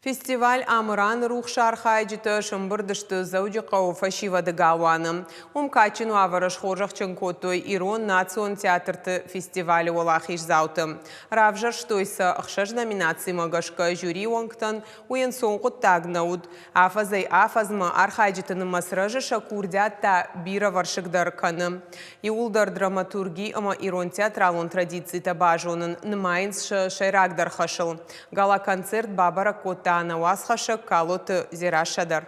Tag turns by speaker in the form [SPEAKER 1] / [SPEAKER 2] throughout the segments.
[SPEAKER 1] Фестиваль Амыраны рухс архайджытӕ сӕмбырд сты Дзӕуджыхъӕуы фӕсивӕды галуаны. Уым кадджын уавӕры схорзӕхджын кодтой ирон национ театрты фестивалы уӕлахиздзауты. Равзӕрстой сӕ ӕхсӕз номинацимӕ гӕсгӕ жюрийы уӕнгтӕн уый ӕнцон хъуыддаг нӕ уыд. Афӕдзӕй-афӕдзмӕ архайджыты нымӕц рӕзы, сӕ курдиат та бирӕвӕрсыгдӕр кӕны. Иууылдӕр драматурги ӕмӕ ирон театралон традицитӕ базонын нымайынц сӕ сӕйрагдӕр хӕсыл. Гала-концерт бабӕрӕг кодта нӕ уацхӕссӕг Калоты Дзерассӕ дӕр.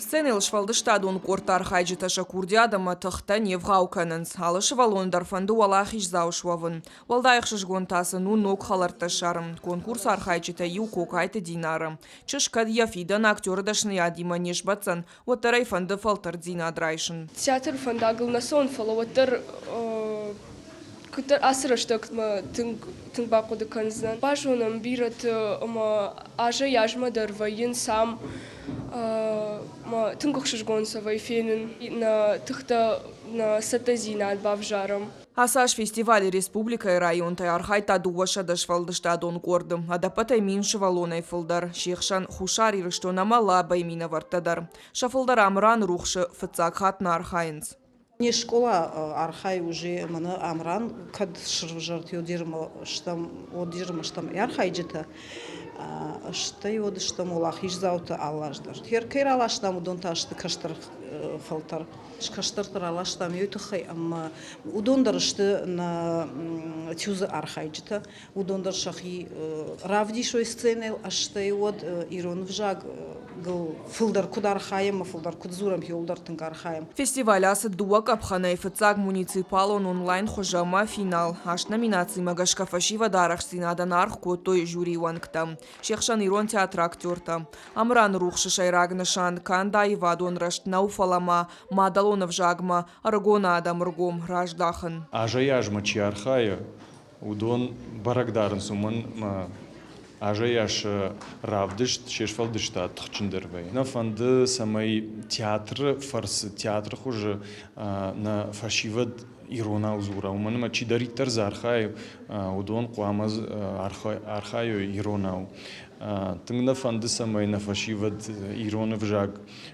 [SPEAKER 2] Сценӕйыл сфӕлдыстадон къордты архайджытӕ сӕ курдиат ӕмӕ тыхтӕ не вгъау кӕнынц. Алы сывӕллон дӕр фӕнды уӕлахиздзау суӕвын. Уӕлдай ӕхсызгон та сын у ног хӕлӕрттӕ ссарын. Конкурсы архайджытӕй иу Кокайты Динара. Чызг кӕд йӕ фидӕн актеры дӕсныйадимӕ не сбӕтдзӕн, уӕддӕр ӕй фӕнды фӕлтӕрддзинад райсын.
[SPEAKER 3] Театры фӕндагыл нӕ цӕуын, фӕлӕ уӕддӕр куыддӕр ацы рӕстӕгмӕ тынг тынг бахъуыды кӕндзынӕн. Базонӕм бирӕты ӕмӕ азӕй-азмӕ дӕр вӕййынц ам ӕмӕ тынг ӕхсызгон сӕ вӕййы фенын. Нӕ тыхтӕ, нӕ цӕттӕдзинад бавзарӕм.
[SPEAKER 2] Ацы аз фестивалы республикӕйы районтӕй архайдта 200 сфӕлдыстадон къорды, ӕдӕппӕтӕй 1000 сывӕллонӕй фылдӕр, се хсӕн Хуссар Ирыстон ӕмӕ Лабӕйы минӕвӕрттӕ дӕр. Сӕ фылдӕр Амыраны рухсы фыццаг хатт нӕ архайынц.
[SPEAKER 4] Не скъола архайы уже мӕнӕ Амран кӕд сӕвзӕрд стӕм, стӕм архайджытӕ, стӕй уӕд стӕм уӕлахиздзаутӕ алы аз дӕр. Кӕй раластам, уыдон та сты кӕстӕр фӕлтӕр. Кӕстӕрты раластам уый тыххӕй ӕмӕ уыдон дӕр сты нӕ ТЮЗ-ы архайджытӕ. Уыдон дӕр сӕхи равдисой сценӕйыл, стӕй уӕд ирон ӕвзагыл фылдӕр куыд архайӕм ӕмӕ фылдӕр куыд дзурӕм, иуылдӕр тынг архайӕм.
[SPEAKER 2] Фестиваль ацыд дыууӕ къӕпхӕнӕй, фыццаг муниципалон онлайн-хуызы ӕмӕ финал. Аст номинацимӕ гӕсгӕ фӕсивӕды арӕхстдзинадӕн аргъ кодтой жюрийы уӕнгтӕ. Се хсӕн ирон театры актертӕ. Амыраны рухсы сӕйраг нысан канд аивадон рӕзт нӕу, фӕлӕ ма мадӕлон ӕвзагмӕ ӕрыгон адӕмы ргом раздахын.
[SPEAKER 5] Азӕй-азмӕ чи архайы, уыдон бӕрӕг дарынц, уымӕн ӕмӕ азӕй-аз равдыст се сфӕлдыстад тыхджындӕр вӕййы. Нӕ фӕнды, цӕмӕй театры фӕрцы, театры хуызы нӕ фӕсивӕд иронау дзура, уымӕн ӕмӕ чидӕриддӕр дзы архайы, уыдон хъуамӕ архайой иронау. Тынг нӕ фӕнды, цӕмӕй нӕ фӕсивӕд ирон ӕвзаг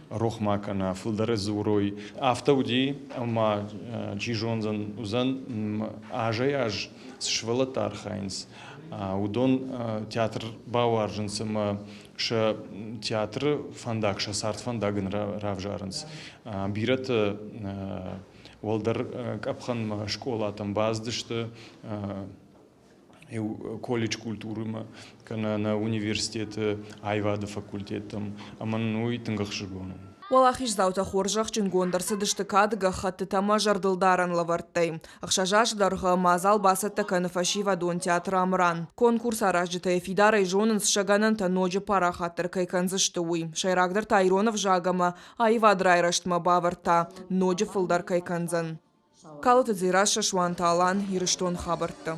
[SPEAKER 5] рох ма кӕна, фылдӕр дзурой. Афтӕ уыди, ӕмӕ чи зондзӕн, уыдзӕн азӕй-аз цы сывӕллӕттӕ архайынц, уыдон театр бауарзынц ӕмӕ сӕ театры фӕндаг, сӕ цардфӕндаг ын равзарынц. Бирӕты уӕлдӕр къӕпхӕнмӕ скъолатӕм бацыдысты, колледж культурӕмӕ кӕнӕ нӕ университеты аивады факультеттӕм, ӕмӕ нын уый тынг ӕхсызгон у.
[SPEAKER 2] Уӕлахиздзаутӕ хорзӕхджынгонд ӕрцыдысты кады гӕххӕттытӕ ӕмӕ зӕрдылдарӕн лӕвӕрттӕй. Ӕхсӕз азы дӕргъы мадзал бацӕттӕ кӕны фӕсивӕдон театр «Амыран». Конкурс аразджытӕ йӕ фидарӕй зонынц, сӕ гӕнӕнтӕ ноджы парахатдӕр кӕй кӕндзысты, уый. Сӕйрагдӕр та ирон ӕвзаг ӕмӕ аивад райрӕзтмӕ бавӕрд та ноджы фылдӕр кӕй кӕндзӕн. Калоты Дзерассӕ, Суанты Алан, Ирыстон хабӕрттӕ.